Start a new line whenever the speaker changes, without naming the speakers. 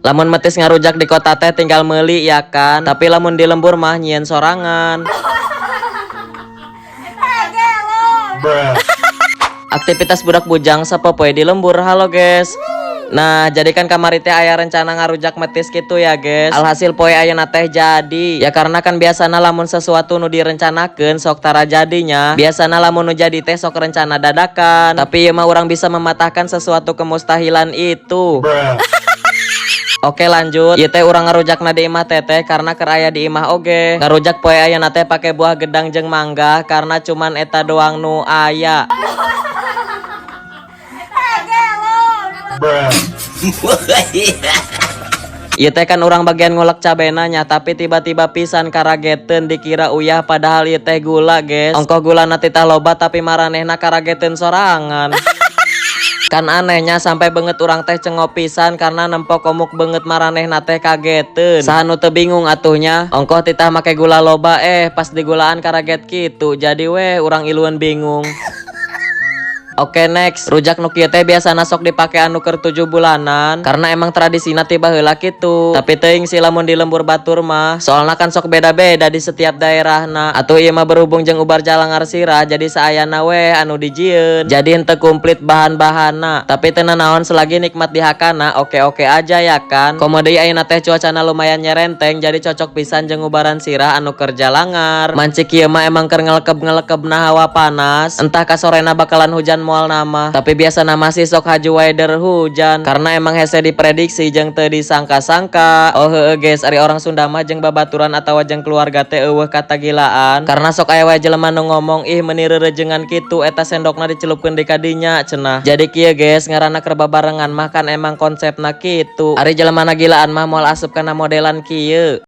Lamun metis ngarujak di kota teh tinggal meuli, ya kan? Tapi lamun di lembur mah nyieun sorangan.
Bruh.
Aktivitas budak bujang sapopoe di lembur. Halo, guys. Nah, jadi kan kamari teh aya rencana ngarujak metis gitu ya, guys. Alhasil poe ayeuna teh jadi. Ya karena kan biasana lamun sesuatu nu direncanakeun sok tara jadinya. Biasana lamun nu jadi teh sok rencana dadakan. Tapi ieu mah urang bisa mematahkan sesuatu kemustahilan itu.
Bruh.
Oke, lanjut. Ieu teh urang ngarujakna di imah teteh karena keur aya di imah oge. Ngarujak poe ayeuna teh pake buah gedang jeung mangga karena cuman eta doang nu aya.
Bruh.
Ieu teh kan urang bagian ngulek cabena nya, tapi tiba-tiba pisan karageteun, dikira uyah, padahal ieu teh gula, guys. Ongkoh gulana titah loba, tapi maranehna karageteun sorangan. Kan anehnya, sampai beungeut urang teh cengok pisan karena nempo komuk beungeut maranehna teh kageteun. Saha nu teu bingung atuh nya? Ongkoh titah make gula loba, eh pas digulaan karaget kitu. Jadi weh urang iluan bingung. Oke, next. Rujak nu kieu teh biasana sok dipake anu keur 7 bulanan karena emang tradisina ti baheula kitu. Tapi teuing sih lamun di lembur batur mah, soalna kan sok beda-beda di setiap daerahna. Atuh ieu mah berhubung jeung ubar jalangar sirah, jadi saayana weh anu dijieun. Jadi henteu komplit bahan-bahanna. Tapi teu nanaon selagi nikmat dihakana, oke-oke aja, ya kan. Komo deui ayeuna teh cuacana lumayan nyerenteng, jadi cocok pisan jeung ubaran sirah anu keur jalangar. Manci kieu mah emang keur ngelekeb-ngelekebna hawa panas. Entah kasorena bakalan hujan moal nama, tapi biasana masih sok haju weather hujan karena emang hese diprediksi jeung teu disangka-sangka. Oh heueuh, guys, ari orang Sunda mah jeung babaturan atawa jeung keluarga teh euweuh kata gilaan karena sok aya wae jelema nu ngomong, "Ih, meuni reurejengan kitu, eta sendokna dicelupkeun di kadinya," cenah. Jadi kieu, guys, ngaranna keur babarengan mah kan emang konsepna kitu. Ari jelema gilaan mah moal asup kana modelan kieu.